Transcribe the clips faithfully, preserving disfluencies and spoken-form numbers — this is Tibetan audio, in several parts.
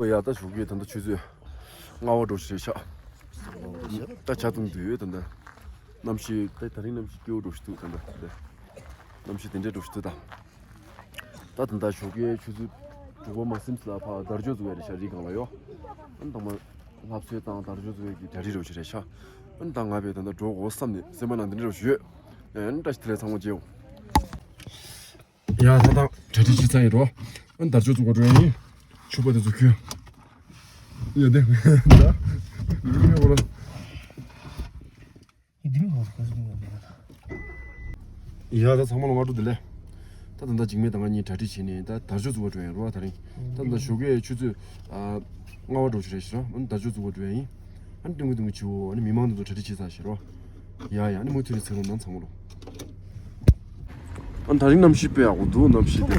ཡ་ད་ཞོགས་ཀས་ད་ལྟ་ཆུ་ཚོད་ལྔ་པ་འགྲོ་ཞིག་རེད་ཤག་ད་ཆ་ཚང་དུས་ད་ལྟ་གནམ་གཤིས་ད་དེ་རིང་གནམ་གཤིས་སྐྱིད་པོ་འགྲོ་ཞིག་འདུག་ད་ལྟ་ད་ལྟ་གནམ་གཤིས་དེ་འདྲ་འགྲོ་ཞིག་འདུག་ད། ད་ད་ལྟ་ཞོགས་ཀའི་ཆུ་ཚོད་དྲུག་པ་མ་ཟིན་ཙམ་ལ་ཕར་དར་ལྕོག་བཙུགས་ཡ་རེད་ཤག་རི་སྒང་ལ་ཡོད། ཨ་ནི་དང་མ་ལྷ་གསོལ་དང་དར་ལྕོག་བཙུགས་ཡ་གི་གྲ་སྒྲིག་འགྲོ་ཞིག་རེད་ཤག་ཨ་ནི་ད་ང་བས་ད་ལྟ་འགྲོ་དགོས་བསམ་ནས་སེམས་པ་ནང་དེ་འདྲ་འགྲོ་ཞིག་ཡོད། ཨ་ནི་བཀྲ་ཤིས་བདེ་ལེགས་ཚང་མ་མཇལ་ཡོང་། ཡ་ད་ད་གྲ་སྒྲིག་བྱས་ཚར་ཡིན་རོ། ཨ་ནི་དར་ལྕོག་བཙུགས་པར་འགྲོ་ཡ་ཡིན། ཕྱུ་པ་དེ་ཚོ་ཁྱོད། ཡ་དེ་ད་མི་མི་འོ་ལ། ཡ་ད་ཚང་མ་ལ་སྔ་དྲོ་བདེ་ལེགས། ད་ད་ལྟ་འཇིགས་མེད་དང་ང་གཉིས་གྲ་སྒྲིག་བྱས་ནས་ད་དར་ལྕོག་བཙུགས་པར་འགྲོ་ཡ་ཡིན་རོ། ད་རིང་ད་ད་ལྟ་ཞོགས་ཀའི་ཆུ་ཚོད་ཨ་ལྔ་པ་འགྲོ་ཞིག་རེད་ཤག་ཨ་ནི་དར་ལྕོག་བཙུགས་པར་འགྲོ་ཡ་ཡིན། ཨ་ནི་སྟོན་གི་སྟོན་གི་བྱེད་འོ། ཨ་ནི་མི་མང་དེ་ཚོ་གྲ་སྒྲིག་བྱེད་ཚར་ཞིག་རོ། ཡ་ཡ། ཨ་ནི་མུ་མཐུད་ནས་ཚེ་རོང་ནང་ཚང་མ་ལོ། ཨ་ནི་ད་རིང་གནམ་གཤིས་དཔེ་ཡག་པོ་འདུག་གནམ་གཤིས་དེ།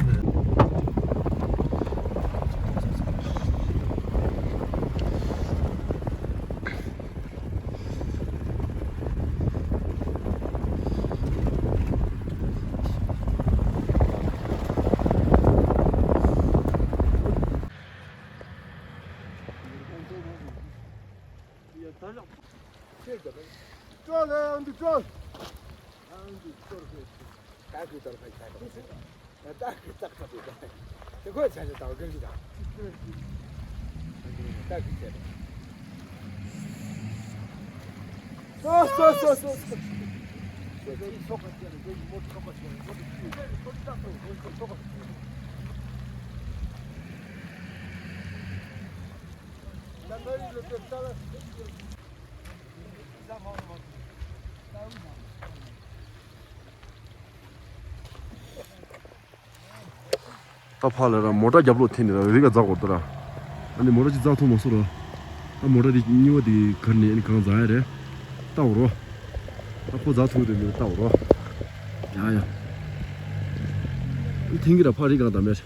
ད་ཕར་ལ་ར་མོ་ཊ་རྒྱབ་ལོགས་འཐེན་ནས་ར་རི་ཁ་འཛེག་དགོས་འདུག་ར། ཨ་ནི་མོ་ཊ་ཅིག་འཛེག་ཐུབ་མ་སོང་ར། ཨ་མོ་ཊ་དེ་གཉིས་པ་དེ་གར་ནས་ཨ་ནི་གང་འཛེག་ཡ་རེད། ལྟ་འོ་རོ། ཨ་ཁོ་འཛེག་ཐུབ་དེ་མིན་ལྟ་འོ་རོ། ཡ་ཡ། ཨ་འཐེན་གི་ར་ཕར་རི་སྒང་དང་མེད།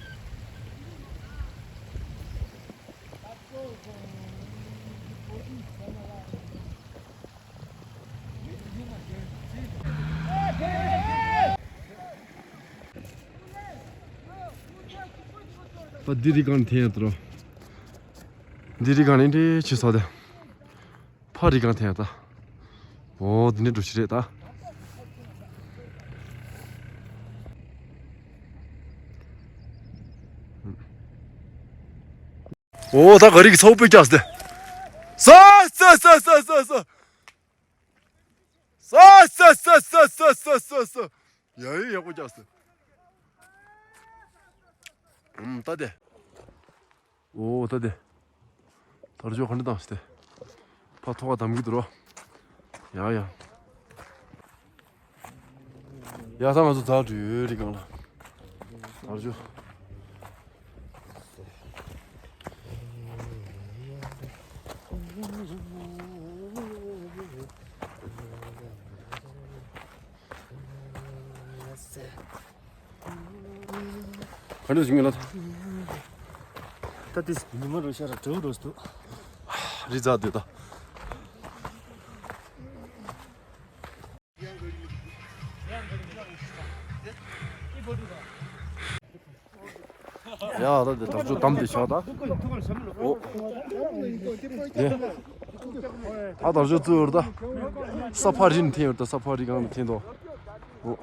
ད་འདི་རི་སྒང་འཐེན་ཡ་དོ་རོ། འདི་རི་སྒང་ནས་འདྲེ་ཆུ་ས་དེ། ཕ་རི་སྒང་འཐེན་ཡ་ད། འོ་འདི་ནས་འགྲོ་ཤི་རེད་ད། འོ་ད་ག་རི་གི་ཚ་བོ་དཔེ་རྒྱག་སྟེ། ས་ས་ས། ས་ས་ས། ཡ་ཡི་ཡག་པོ་རྒྱག་སྟེ། ཨུམ་ད་དེ། འོ་ད་དེ། དར་ལྕོག་ག་འདྲ་བཏང་སྟེ། ཕ་ཐོག་ཁ་བསྡམ་གི་འདུག་རོ། ཡ་ཡ། ཡ་ད་ང་ཚོ་ད་འགྲོ་ཡོད་རི་སྒང་ལ། དར་ལྕོག་ག་འདྲ་བྱུང་ཡོད་ལ། ད་དེ་ཉི་མ་རུ་ཤར་ར་དྲོ་རུ་འདུག་རི་རྩ་དེ་ད། ཡ་ད་དེ་དར་ལྕོག་བསྡམས་ཏེ་བཞག་ད། འོ། དེ། ད་དར་ལྕོག་བཙུགས་ཡོད་ད། ས་ཕ་རི་ནས་འཐེན་ཡོད་ད། ས་ཕ་རི་སྒང་ནས་འཐེན་ཏོ། འོ།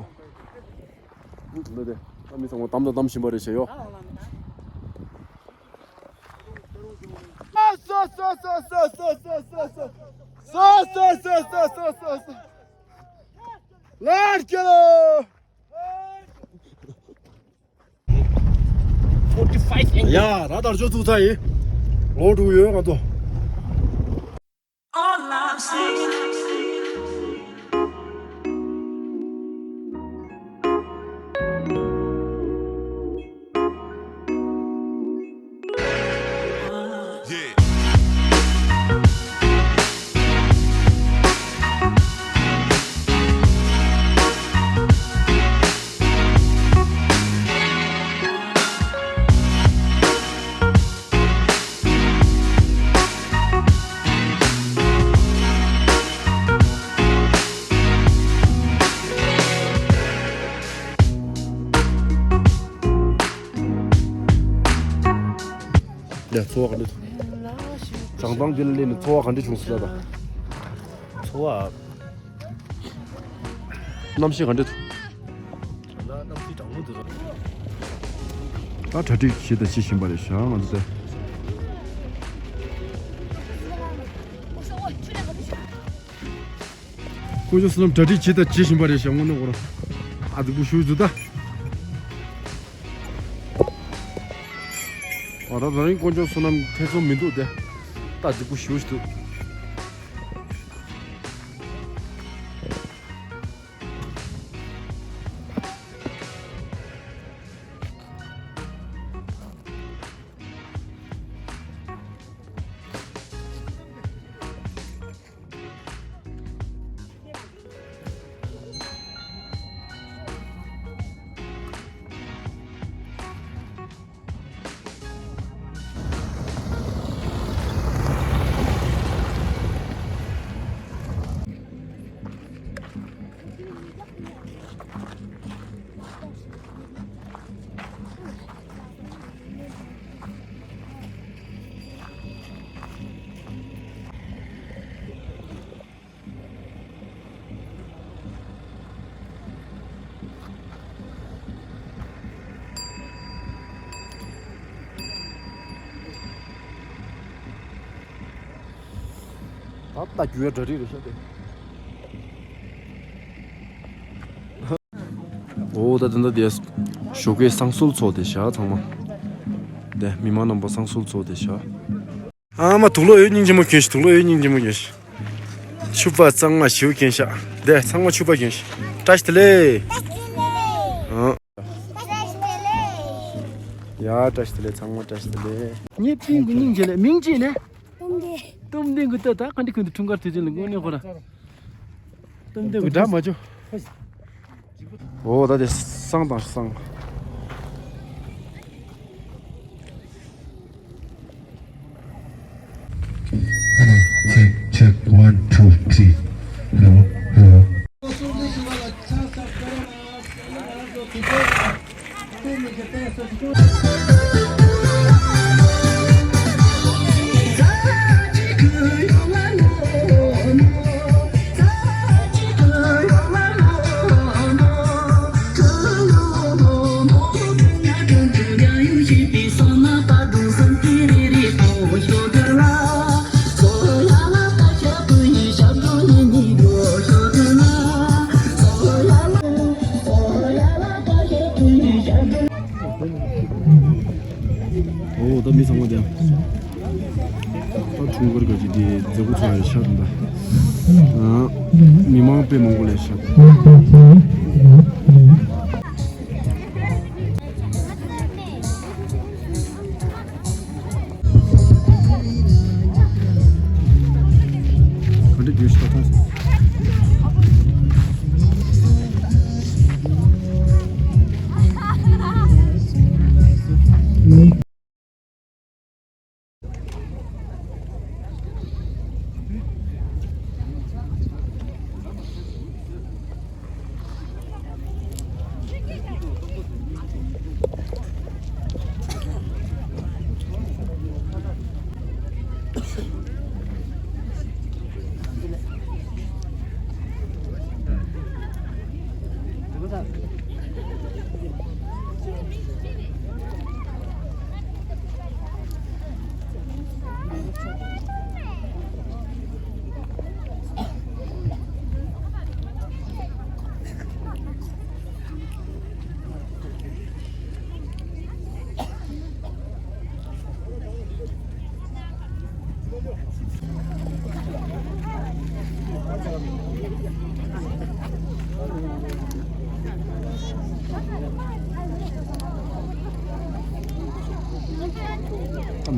འདི་དེ། ད་མི་ཚང་མ་བསྡམས་དང་བསྡམ་བཞིན་པ་རེད་ཤག་ཡོ། Let's go! Forty-five angle. ཡ་ད་དར་ལྕོག་བཙུགས་ཚར་ཡིན། ལོ་དྲུག་ཡོད་ང་ཚོ། ཡ་ཚོ་བ་ག་འདྲ་ བྱང་ཐང་འདི་ལ་སླེབས་ནས་ཚོར་བ་ག་འདྲ་བྱུང་སོང་ལབ་དང་། ཚོར་བ། གནམ་གཤིས་ག་འདྲ་འདུག་ད་གནམ་གཤིས་གྲང་མོ་འདུག་ར། ད་གྲ་སྒྲིག་བྱེད་དང་བྱེད་བཞིན་པ་རེད་ཤག་ང་ཚོ་དེ། དཀོན་མཆོག་བསོད་ནམས་གྲ་སྒྲིག་བྱེད་དང་བྱེད་བཞིན་པ་རེད་ཤག་དངོས་གནས་ཁོ་རང་ཨ་འདུག་པོ་ཞུ་འདུག་ད། ཨ་ད་ད་རིང་དཀོན་མཆོག་བསོད་ནམས་ཐེ་ཚོམ་མི་འདུག་དེ། ད་འདུག་པོ་ཞུ་འདུག་ད་ལྟ་རྒྱུ་ཡ་གྲ་སྒྲིག་རེད་ཤག་དེ། འོ་ད་ད་ད་དེ་ཞོགས་ཀའི་བསང་གསོལ་ཚོགས་དེ་ཤག་ཚང་མ། དེ་མི་མང་རྣམ་པ་བསང་གསོལ་ཚོགས་དེ་ཤག་ཨ་མ་དུག་ལོག་ཡོད་སྙིང་རྗེ་མོ་གྱོན་ཤིག་དུག་ལོག་ཡོད་སྙིང་རྗེ་མོ་གྱོན་ཤིག་ཕྱུ་པ་གཙང་མ་ཞེའུ་གྱོན་ཤག་དེ་ཚང་མ་ཕྱུ་པ་གྱོན་ཤིག་བཀྲ་ཤིས་བདེ་ལེགས། ཨ། ཡ་བཀྲ་ཤིས་བདེ་ལེགས། ཚང་མ་བཀྲ་ཤིས་བདེ་ལེགས། ངའི་སྤུན་གྱི་སྙིང་རྗེ་ལེགས། མིང་ཅི་ལེགས། གཏུམ་ལྡན། གཏུམ་ལྡན་གྱི་ལྟ་ད་ག་འདྲ་ཁུན་དུ་འཁྲུངས་སྐར་དུས་ཆེན་ལ་དངོས་གནས་ཁོ་ར། གཏུམ་ལྡན་གྱི་འདྲ་མ་བྱོས། འོ་ད་དེ་བསང་དང་བསང་། Check, check, one, two, three. Hello, hello. འོ་ད་མི་ཚང་མ་དེ། ད་འཁྲུངས་སྐར་ག་ཅིག་དེ་མཛད་སྒོ་ཚོགས་ཡ་ཤག་ད། མི་མང་དཔེ་མང་པོ་སླེབས་ཤག་ག་འདྲ་རྒྱུ་ཞིག་ད་མཐོང་སོང་།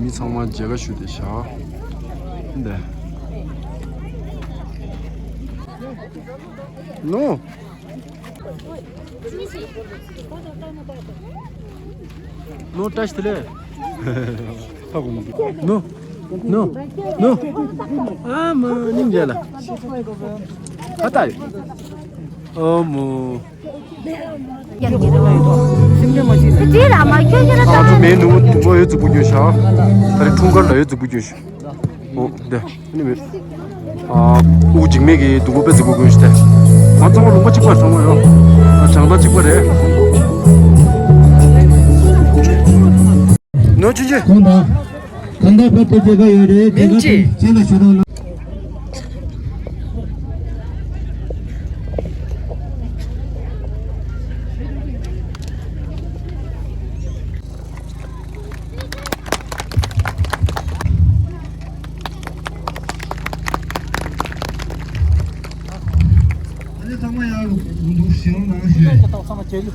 མི་ཚང་མ་མཇལ་ཁ་ཞུ་བསྡད་ཤག་འདི། ནོ། ནོ་བཀྲ་ཤིས་བདེ་ལེགས། ནོ། ནོ། ནོ། ཨ་མ་སྙིང་རྗེ་ལ། ཨ་ཏ། ཨ་མོ། དེ་ར་མ་ཁྱོད་ཁྱོད་ར་ཨ་ཚོ་མེད་ནུ་བོ་ཡོད་རྫིག་པོ་རྒྱུ་ཤ། ད་རེ་འཁྲུངས་སྐར་ལ་ཡོད་རྫིག་པོ་རྒྱུ་ཤ། ཨོ་དེ་ནི་མེད། ཨ་དབུགས་འཇིགས་མེད་ཀྱི་སྡུག་པོ་དཔེ་ཟིག་གོ་དགོས་ཞུ་དེ། ང་ཚང་མ་ལུང་པ་གཅིག་པ་ཚང་མ་ཡོད། ཨ་བྱང་ཐང་གཅིག་པ་རེད། ནོར་ཆུང་ཆུང་། གང་ལྟར་གང་ལྟར་བོད་དུ་མཇལ་ཁ་ཡོད་རེད། མིན་ཅི། མཇལ་ཁ་ཞུ་རོགས་གནང་། ཨ་ནི་ཚང་མ་ཡར་འདུག་ཞེ་དྲག་གནང་ཞུ།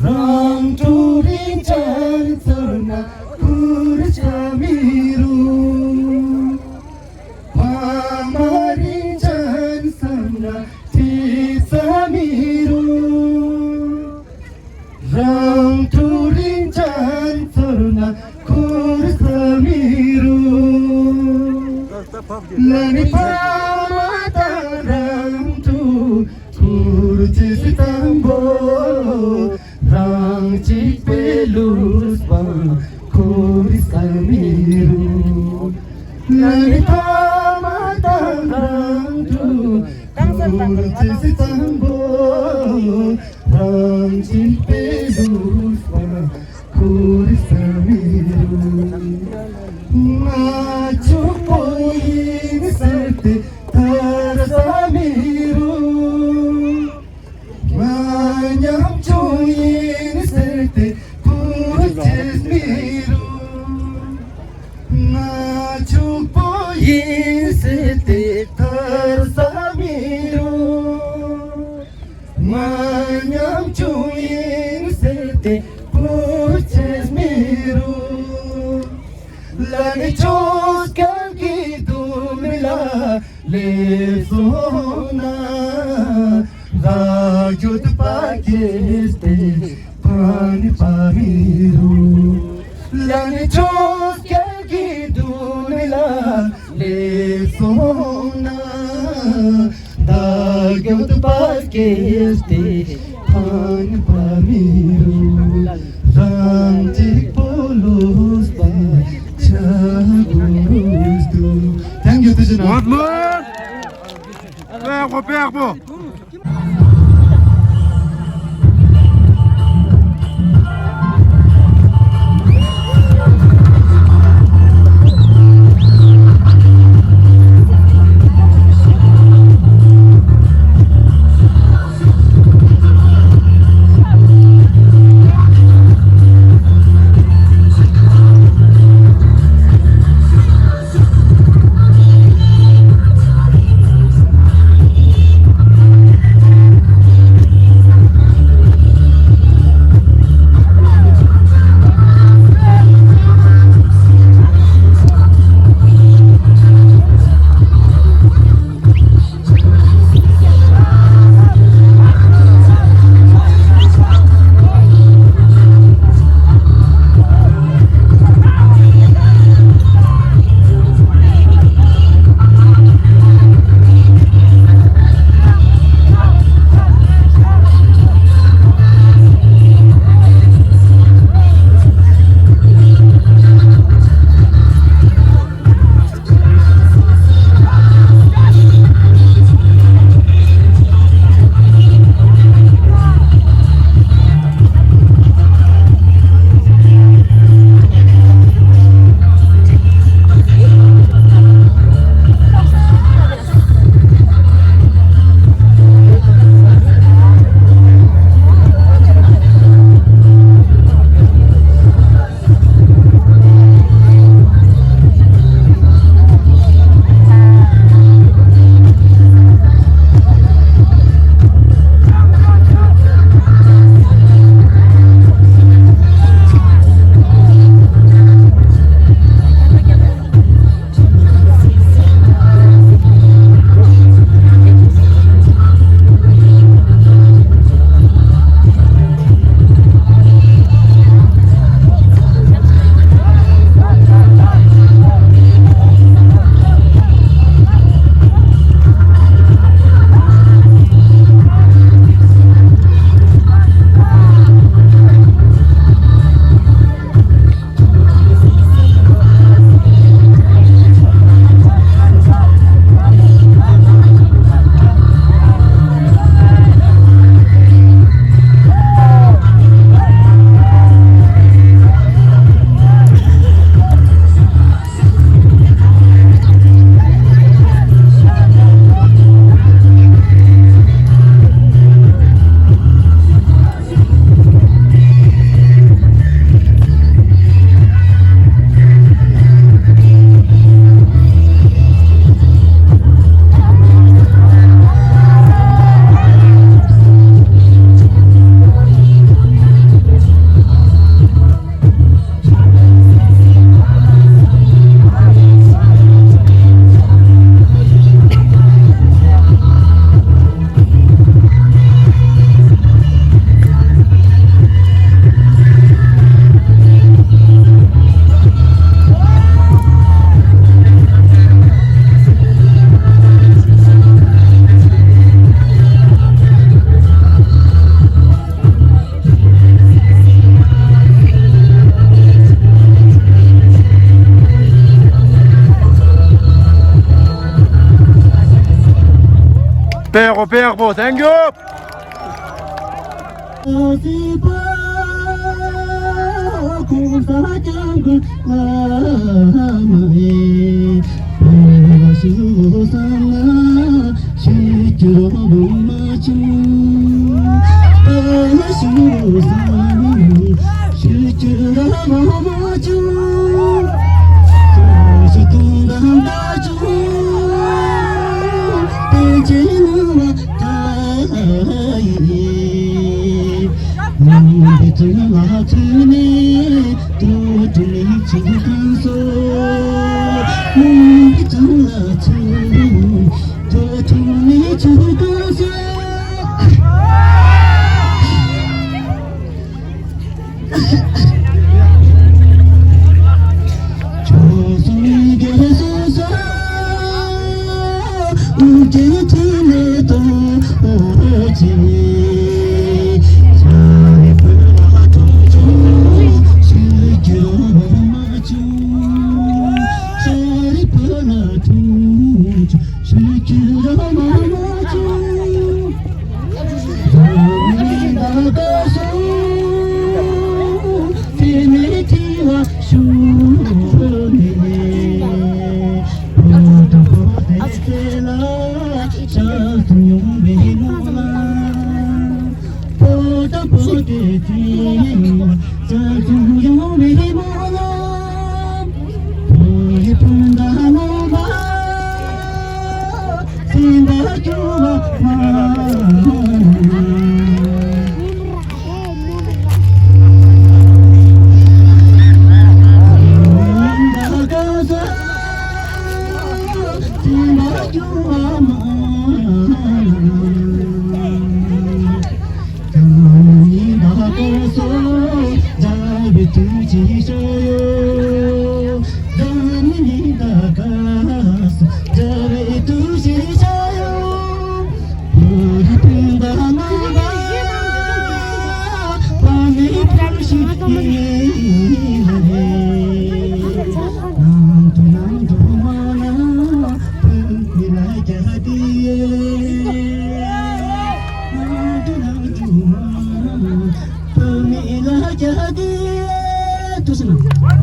རང་གྲོགས་རིན་ཆེན་ཚོར་ན་ཁུར་ཆ་མི་རུང་། ཕ་མ་རིན་ཆེན་བསམ་ན་ཁྲིད་ས་མི་རུང་། རང་ཕྲུག་རིན་ཆེན་ཚོར་ན་ཁུར་ས་མི་རུང་། ལ་ནི་ཕ་མ་དང་རང་ཕྲུག་ཁུར་ཅི་སི་དང་པོ། རང་གཅིག་པའི་ལུས་པ་ཁུར་ས་མི་རུང་། ལ་ནི་ཕ་མ་དང་རང་ཕྲུག་ཁུར་ཅི་སི་དང་པོ། རང་གཅིག་པའི་ལུས་པ་ཁུར་ས་མི་རུང་། ང་ཕྱུག་པོ་ཡིན་ཟེར་ཏེ་ཐར་ས་མི་རུང་། ང་ཉམ་ཆུང་ཡིན་ཟེར་ཏེ་ཁུར་ཅེས་མི་རུང་། ང་ཕྱུག་པོ་ཡིན་ཟེར་ཏེ་ཐར་ས་མི་རུང་། ང་ཉམ་ཆུང་ཡིན་ཟེར་ཏེ་ཁུར་ཅེས་མི་རུང་། ལ་ནི་ཆོས་སྐལ་གྱི་སྡུག་བསྔལ་ལ་ལས་སོང་ན། ད་གྱོད་པ་སྐྱེས་ཏེ་ཕན་པ་མི་རུང་། ལ་ནི་ཆོས་སྐལ་གྱི་སྡུག་བསྔལ་ལ་ལས་སོང་ན། ད་གྱོད་པ་སྐྱེས་ཏེ་ཕན་པ་མི་རུང་། རང་གཅིག་པོ་ལུས་པ་ཆགས་དགོས་འདུག་ཐེངས་ཡོད་དུ་ཕྱིན་ན། ལོ་ལོ། པེག་པོ་པེག་པོ། དཔེ་ཡག་པོ། དཔེ་ཡག་པོ། Thank you.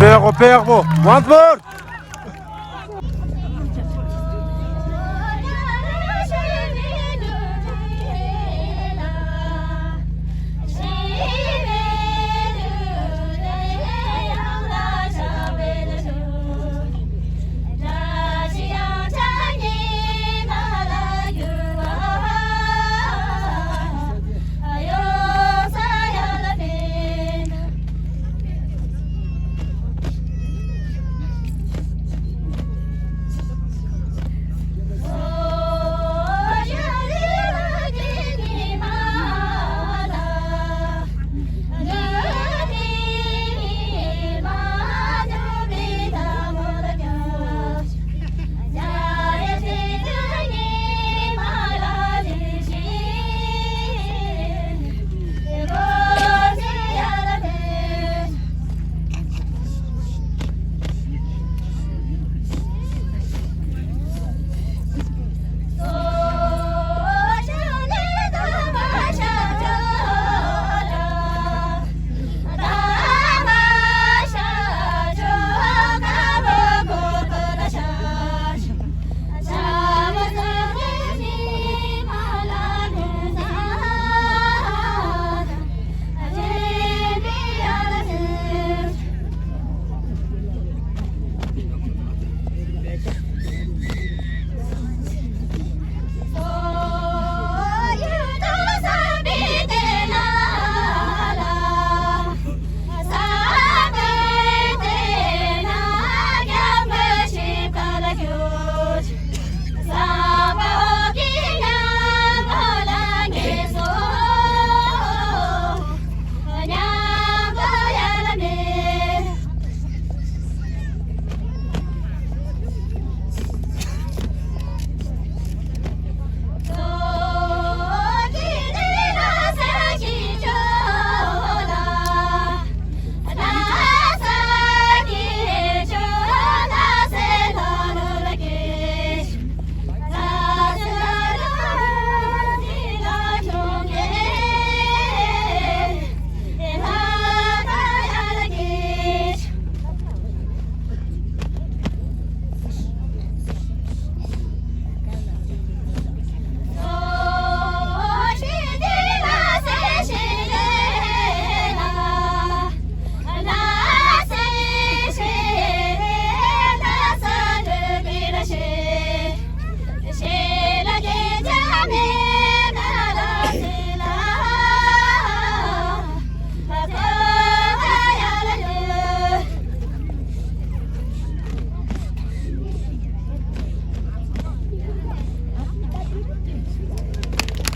དཔེ་ཡག་པོ། དཔེ་ཡག་པོ། Once more.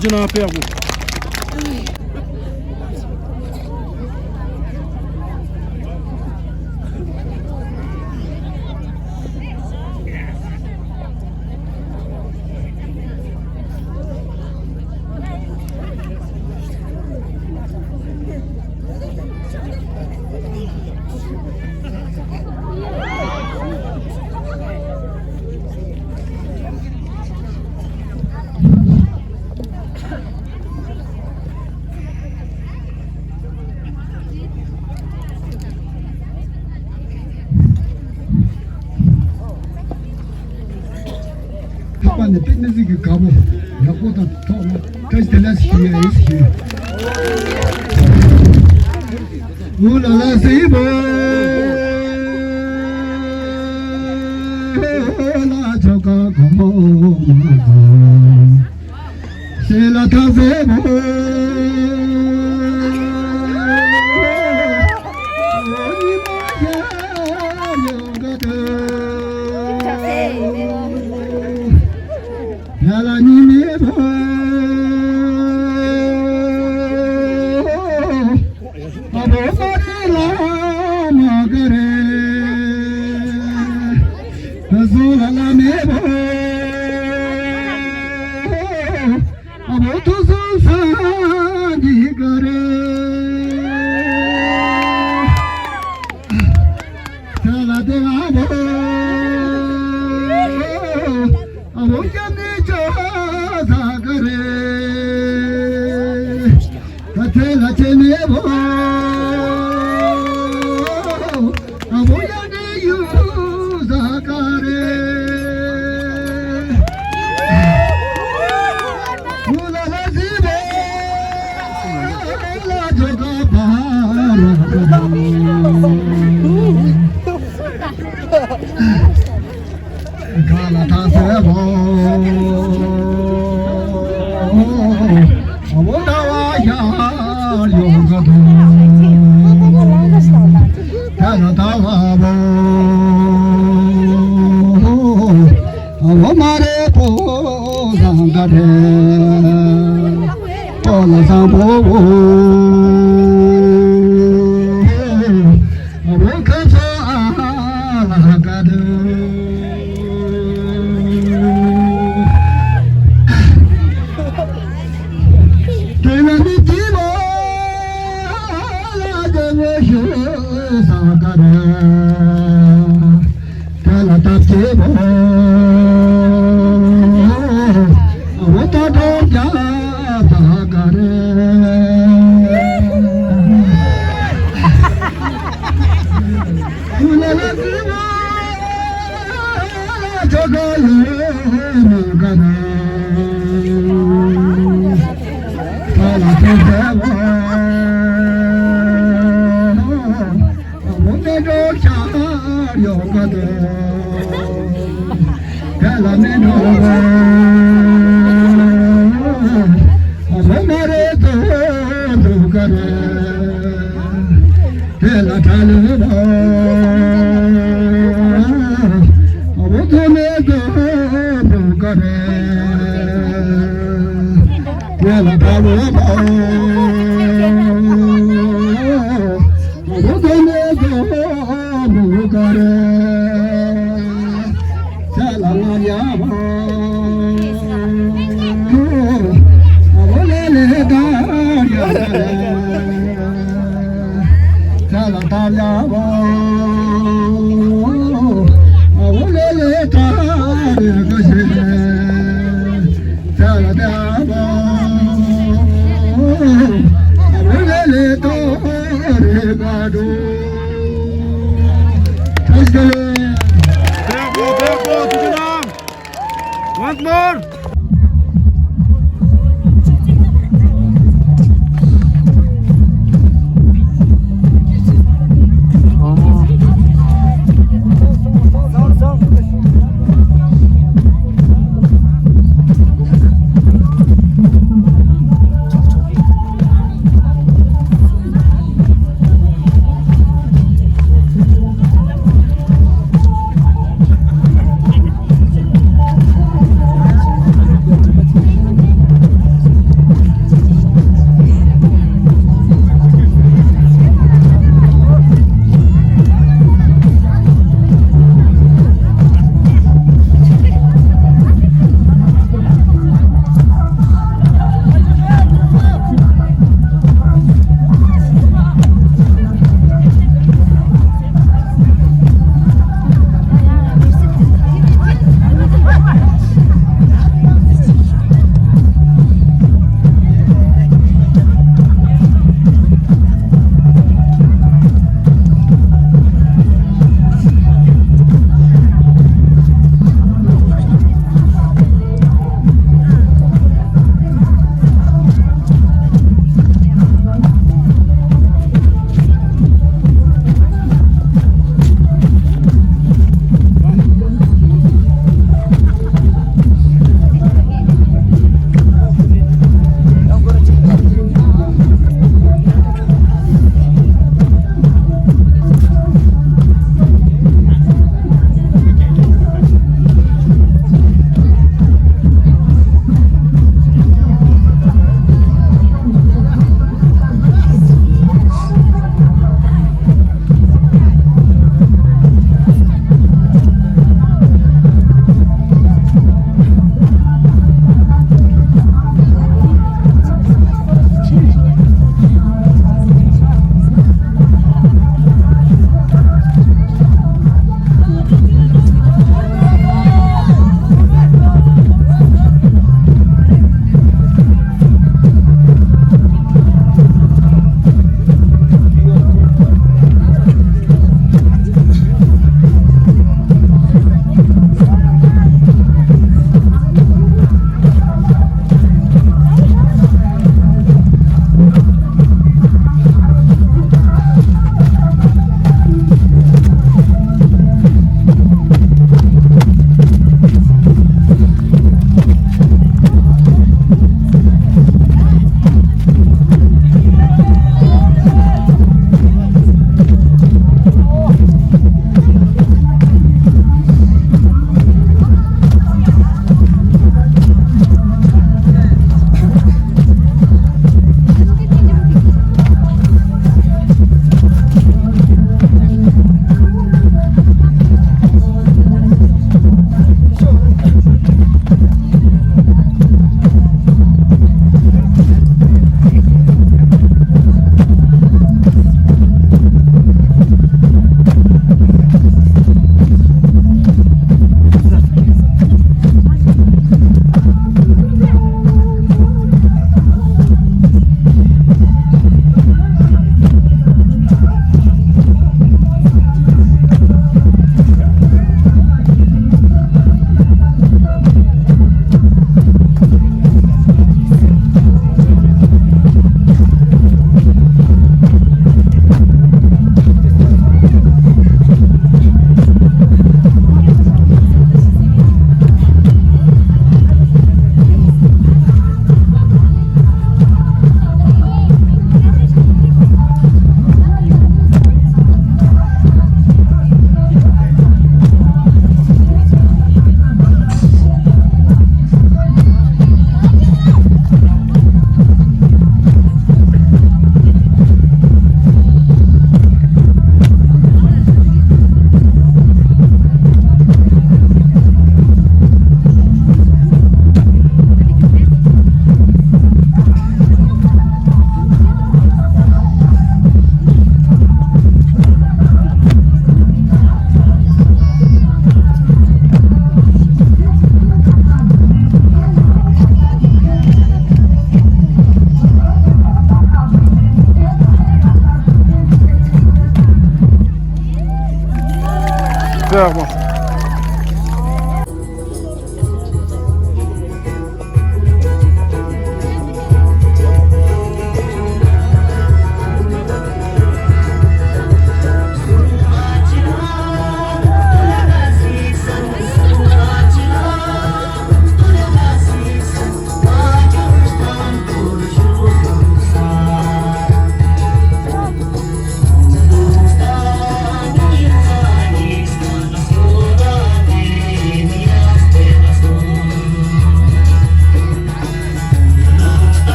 ཅི་ན་དཔེ་ཡག་པོ། ཐོག་མ་ནས་དཔེ་མི་སྲིད་ཀྱི་དགའ་པོ་ཡག་པོ་དང་ཐོག་མ་བཀྲ་ཤིས་བདེ་ལེགས་ཞུ་ཡ་ཡིན་ཞུ། ཨུ་ལ་ལ་སི་བོ་ལ་ཆོ་ག་གོ་མ་གོ། ཤེས་ལ་ཐག་ཟེར་མོ། ཡ་ལ་ཉི་མའི་བུ། ཨ་བོ་ས་རི་ལ་མ་ག་རེ། ཨ་བོ་ལ་ལ་མེ་བོ། ཨ་བོ་ཐུགས་སུ་ས་གི་ག་རེ། ས་ལ་དེ་ཨ་བོ། ཨ་བོ་སྐྱབས་གནས་ཅོ་ས་ག་རེ། ད་ཚེ་ལ་ཆེ་མེ་བོ། ཨ་བོ་ཡ་ནི་ཡུ་ས་ག་རེ། ཨུ་ལ་ལ་སི་བོ་ལ་ཇོ་ག་པ་ར་ག་རེ། ག་ལ་ཐ་སེ་བོ། ཨ་བོ་ད་བ་ཡ་ཡོ་ག་དུ། ད་ལ་ད་བ་བོ། ཨ་བོ་མ་རེ་པོ་ཟང་ག་རེ། པོ་ལ་ཟང་པོ་བོ། ཨ་བོ་ཁ་ཚ་ཨ་ལ་ག་དུ། དེ་ན་མི་དེ་མོ་ལ་དེ་མོ་ཞུ་ས་ག་རེ། དེ་ལ་ད་དེ་མོ་ཨ་བོ་ད་དོ་རྒྱ་ད་ག་རེ། ཨུ་ལ་ལ་སི་བོ། ཆོ་ག་ལེ་མ་ག་ན། ཐ་ལ་ཐེ་ཐེ་བ། ཨ་བོ་མེ་འགྲོ་ཤར་ཡོང་ག་དེ། ཐ་ལ་མེ་འགྲོ་བ། ཨ་བོ་མ་རེ་དོ་དོ་ག་རེ། དེ་ལ་ད་ལེ་བ། ཨ་བོ་དོ་མེ་དོ་དོ་ག་རེ། དེ་ལ་ད་ལེ་བ། ཨ་བོ་དོ་མེ་དོ་དོ་ག་རེ། ས་ལ་ང་ཡ་བ། ཨ་བོ་ལེ་ལེ་ད་ཡ་ད་ལེ། ས་ལ་ད་ཡ་བ། ཨ་བོ་ལེ་ལེ་ད་རེ་ག་ཤེ། ས་ལ་ད་བ། ཨ་བོ་ལེ་ལེ་ད་རེ་ག་འགྲོ། Once more.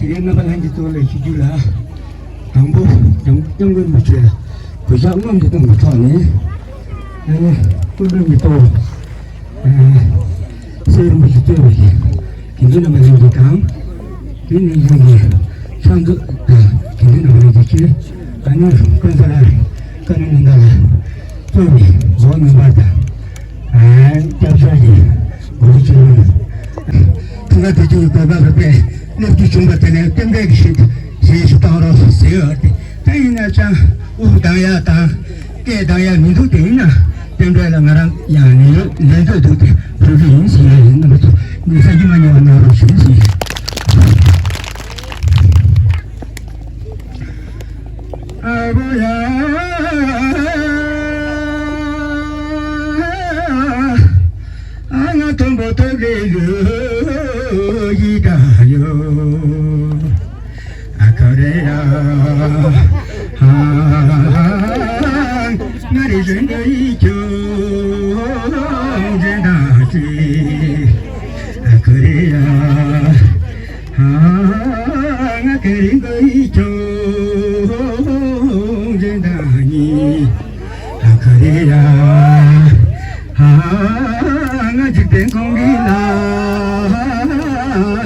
ངས་རྣམ་པ་ལྷན་རྒྱས་ཚོ་ལ་ཞུ་རྒྱུ་ལ། དང་པོ་སྐྱབས་སྐྱབས་མགོན་རིན་པོ་ཆེ་ལ་གུས་ཕྱག་སྔོན་དུ་བཏང་བའི་ཐོག་ནས། ཨ་ནི་སྐུ་མགྲོན་གྱི་ཐོག་ཨ་སྲས་རིན་པོ་ཆེ་གཙོས་པའི་དགེ་འདུན་རྣམ་པ་ལྷན་རྒྱས་དང་། དེ་ནས་ཡོང་བའི་ཕྱག་མཛོད་དང་དགེ་འདུན་རྣམ་པ་ལྷན་རྒྱས་ཀྱིས། ཨ་ནི་ཀུན་བཟང་ལགས་བཀའ་བློན་རྣམ་པ་ལ་གཙོས་པའི་རྫོང་མི་འབོར་དང་། སྐྱབས་བཅོལ་གྱི་འགོ་ཁྲིད་ཆེན་མོ། ཐུགས་ཁ་ཐུག་ཆུང་གི་བོད་པ་བོད་པའི་སླེབས་རྒྱུ་བྱུང་བ་དེ་ནས་རྟེན་འབྲེལ་གྱི་ཞིག་གཞིས་སུ་བཏང་རོགས་ཟེར་ཡོད་དེ། ད་ཡིན་ན་ཅང་དབུགས་གདང་ཡག་དང་སྐད་གདང་ཡག་མི་འདུག་དེ་ཡིན་ན་རྟེན་འབྲེལ་ལ་ང་རང་ཡང་ལན་ལན་འདོད་འདུག་དེ་བོད་པ་ཡིན་ཟེར་ཡ་ཡིན་ན་མི་ཚོ་ངས་ས་ཀྱི་མ་ཉོ་བ་གནང་རོགས་ཞུ་ཟེར། ཨ་བོ་ཡ། ཨ་ང་མཐོན་པོ་ཐོག་གི་ལུ་ཡི་ད་ཡོ། ཨ་ཁ་རེ་ཡ། ཨ་ང་རི་བཞིན་གི་ཡི་ཁྱོ་འཛིན་ད་ཅི། ཨ་ཁ་རེ་ཡ། ང་ཀེ་རིང་གི་ཆུང་འཛིན་ད་ཡིན། ཨ་ཁ་རེ་ཡ། ང་འཇིག་རྟེན་ཁོང་གི་ལ་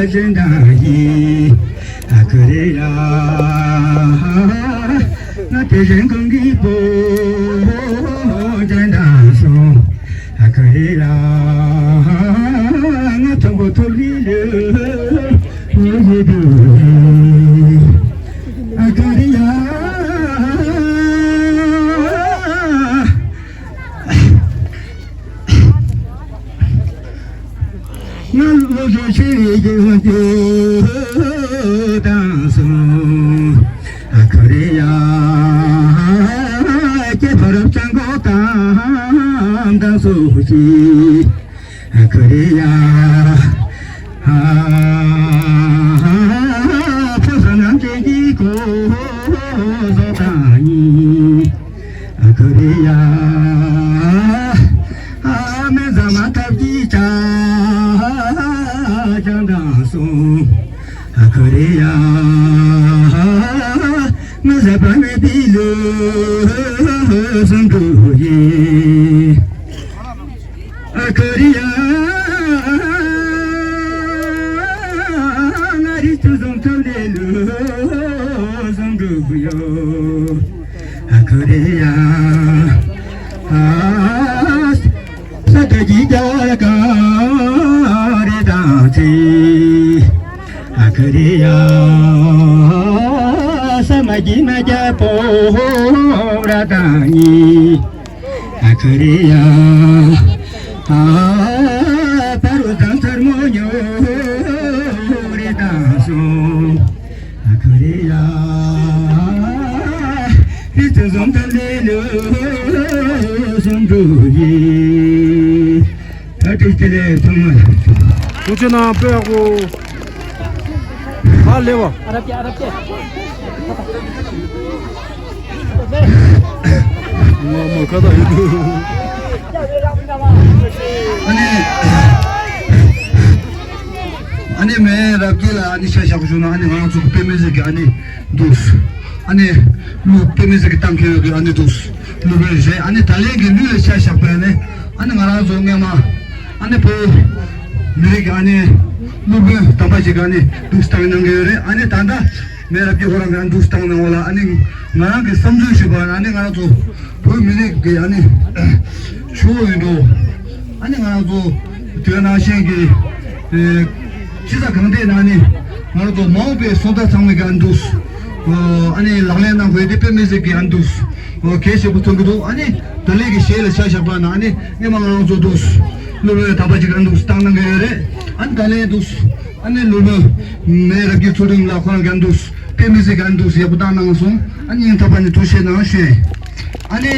འཛིན་ད་ཡིན། ཨ་ཁ་རེ་ཡ། ང་དེ་བཞིན་ཁོང་གི་བུ་འཛིན་ད་སོང་། ཨ་ཁ་རེ་ཡ། ང་ཚོ་མགོ་ཐོག་ལི་ལི་ཡི་དུ་ཨ་ཁ་རེ་ཡ། ང་ལོ་ཚོ་ཆེ་བའི་རྒྱུ་དང་སོང་། ཨ་ཁ་རེ་ཡ། ཁྱེད་ཕ་རབ་ཅང་གོ་དང་དང་སོ་ཞི། ཨ་ཁ་རེ་ཡ། ཕོ་ས་ནམ་ཅན་གྱི་གོ་བཟོ་དང་ཡིན། ཨ་ཁ་རེ་ཡ། ཨ་མེ་ཟ་མ་ཐབས་ཀྱི་ཅ་ཅང་དང་སོང་། ཨ་ཁ་རེ་ཡ། ང་ཟ་པ་མེད་པའི་ལུ་སོང་འགྲོ་ཡིན། ཨ་ཁ་རེ་ཡ། ང་རི་ཚུ་བཟུང་ཐབས་ལས་ལུ་བཟུང་འགྲོ་གི་ཡོད། ཨ་ཁ་རེ་ཡ། ས་ད་ཀྱི་རྒྱ་ག་རེ་དང་ཚེ། ཨ་ཁ་རེ་ཡ། ས་མ་གྱི་མ་རྒྱ་པོ་ར་དང་ཉི། ཨ་ཁ་རེ་ཡ། ཨ་པ་རུ་དང་ཚར་མོ་ཉོ་རེ་དང་སོང་། ཨ་ཁ་རེ་ཡ། རི་ཚེ་བཟང་ཐབས་ལས་ལོ་སོང་འགྲོ་ཡི། ད་དེ་དེ་ལས་ཐོན་མ། ཐུགས་རྗེ་གནང་། དཔེ་ཡག་པོ། ཧ་ལས་པ། ཨ་རབ་ཀྱི་ཨ་རབ་ཀྱི། ང་མོ་ཁ་ད་ཡོད། ཨ་ནི། ཨ་ནི་མེ་རབ་ཀྱི་ལ་ཨ་ནི་ཤ་ཤ་ཞུ་ན་ཨ་ནི་ང་ཚོ་དཔེ་མི་ཟེར་གི་ཨ་ནི་འདུག་ཨ་ནི་ལུག་དཔེ་མི་ཟེར་གི་བཏང་མཁན་ཡོད་གི་ཨ་ནི་འདུག་ལུག་པའི་རེད། ཨ་ནི་ད་ལན་གི་ལུག་ལ་ཤ་ཤ་པས་ནི་ཨ་ནི་ང་རང་ཚོ་སྔས་མ། ཨ་ནི་བོད་མི་རིགས་ཀྱི་ཨ་ནི་སློབ་དཔོན་དམ་པ་ཞིག་གི་ཨ་ནི་འདུག་སྟངས་གནང་གི་ཡོད་རེད། ཨ་ནི་ད་ལྟ་མེ་རབ་ཀྱི་ཁོ་རང་གི་ཨ་ནི་འདུག་སྟངས་གནང་བ་ལ་ཨ་ནི་ང་རང་གི་བསམ་ཚུལ་ཞུས་པ་ཨ་ནི་ང་རང་ཚོ་བོད་མི་རིགས་ཀྱི་ཨ་ནི་ཆུ་བོ་ཡིན་འགྲོ། ཨ་ནི་ང་རང་ཚོ་དེ་ནང་བཞིན་གྱི་ཨེ་ཕྱི་ས་གང་དེ་ན་ཨ་ནི་ང་རང་ཚོ་མ་འོངས་པའི་སོན་རྩ་ཚང་མའི་གི་ཨ་ནི་འདུག་ཨ་ནི་ལག་ལེན་གནང་དགོས་དེ་དཔེ་མི་སྲིད་ཀྱི་ཨ་ནི་འདུག་གལ་ཆེན་པོ་མཐོང་གི་འདུག་ཨ་ནི་ད་ལན་གྱི་གཞས་ལ་ཆ་བཞག་པ་ན་ཨ་ནི་སྔས་མ་ང་རང་ཚོ་འདུག་སློབ་དཔོན་དམ་པ་ཅིག་ཨ་འདུག་བཏང་གནང་གི་ཡོད་རེད། ཨ་ནི་ད་ལན་འདུག་ཨ་ནི་སློབ་དཔོན་མེ་རབ་ཀྱི་ཚུལ་ཁྲིམས་ལ་ཁོ་རང་གི་ཨ་འདུག་དཔེ་མི་སྲིད་ཀྱི་ཨ་འདུག་ཡག་པོ་བཏང་གནང་སོང་། ཨ་ནི་སྙིང་ཐག་པ་ནས་ཐུགས་རྗེ་གནང་ཞུ། ཨ་ནི།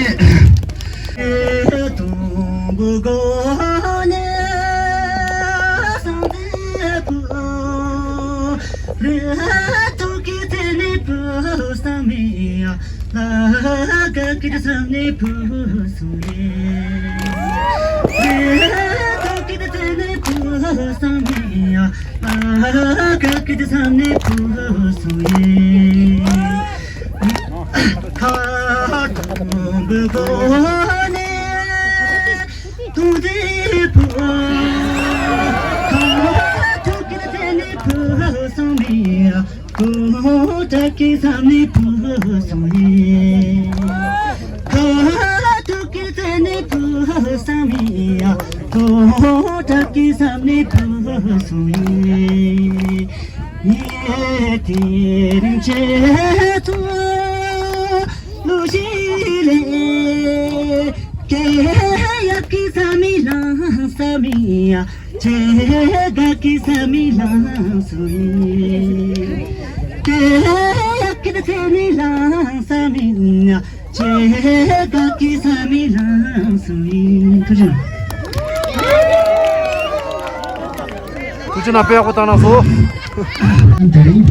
ཐུགས་རྗེ་གནང་། དཔེ་ཡག་པོ་བཏང་གནང་སོང་། དེ་རིང་།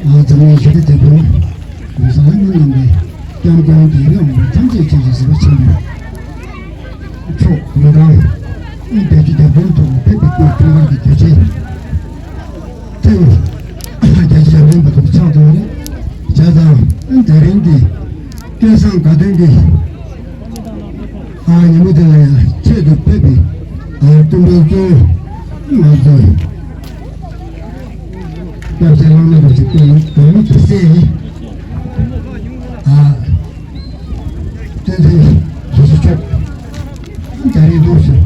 ང་ཚང་མའི་ཞི་བདེ་དེ་དུས། གོང་ས་ལྷ་མི་རྣམ་པའི་སྐྱབས་མགོན་རྒྱལ་བའི་དབང་པོ་ཐམས་ཅད་མཁྱེན་ཅིང་གཟིགས་པ་ཆེན་པོ། མཆོག་ལོ་གྲངས་བརྒྱད་ཅུ་གྱ་བདུན་ཐོག་ཕེབས་པའི་སྐུའི་འཁྲུངས་སྐར་གྱི་དུས་ཆེན། ཐེངས་བརྒྱད་ཅུ་གྱ་བདུན་པ་དང་ཕྱག་དང་བྱས་ཙང་དེ་རིང་གི་སྐལ་བཟང་དགའ་སྟོན་གྱི་ཨ་ཉིན་མོ་དེ་ལ་ཡང་ཆེད་དུ་ཕེབས་པའི་ཨ་སྟོན་པའི་གཙོ་བོ་ང་ཚོ་སྐྱབས་རྗེ་བླ་མ་རིན་པོ་ཆེ་སྐུ་ལུས་གང་མོ་ཚོ་སེ་ཨ་སྟོན་པའི་རྗེ་ཆོག་རྒྱ་རིགས་འདུག་ཟེར།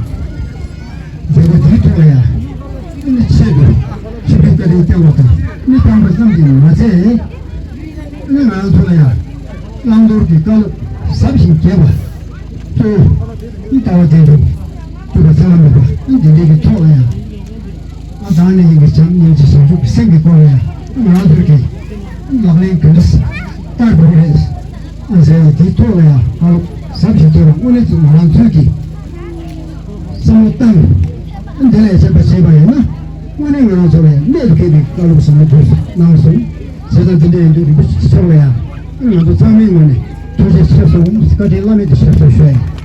མཛད་སྒོ་དེའི་ཐོག་ལ་ཡང་ཨ་ནི་ཆེད་དུ་ཆོས་འཕེལ་བཀའ་དྲིན་སྐྱོང་བ་དང་མི་སྤྲང་པ་ཙམ་གྱིས་མ་ཚད། ཨ་ནི་ང་ཚོ་ལ་ཡང་བླང་དོར་གྱི་བཀའ་སློབ་ཟབ་ཞིང་རྒྱས་པ། གཙོ་བོ་ཨ་ནི་ལྟ་བ་རྒྱན་དྲུག་སྤྲུལ་པ་ཚེ་དབང་མེད་པ་ཨ་ནི་འདི་འདྲའི་གི་ཐོག་ལ་ཡང་ཨ་ད་ནི་ཡིན་གྱི་བྱམས་སྙིང་རྗེ་བྱང་ཆུབ་ཀྱི་སེམས་ཀྱི་སྐོར་ལ་ཡང་ང་ཚོ་གི་ལག་ལེན་ག་འདྲ་བསྟར་དགོས་རེད། ཨ་ཟེར་བ་དེའི་ཐོག་ལ་ཡང་ཧ་ལོ་ཟབ་ཞིག་སྟེར་བ་དངོས་གནས་ཀྱི་ང་རང་ཚོས་ཀྱི་བསམ་བློ་བཏང་། འདི་ལས་བྱེད་པ་བྱས་པ་ཡིན་ན་དངོས་གནས་ང་རང་ཚོ་ལ་ཡང་གནད་དུ་འཁེལ་བའི་བཀའ་སློབ་ཟབ་མོ་དགོས་གནང་སོང་། བྱས་ཙང་འདི་འདྲ་ཡིན་དུས་རིན་པོ་ཆེ་མཆོག་ལ་ཡང་ང་ཚོ་ཚང་མའི་ངོས་ནས་ཐུགས་རྗེ་ཆེ་སོང་། བཀའ་དྲིན་བླ་མེད་དུ་ཆེ་སོང་ཞུ་ཡ་ཡིན།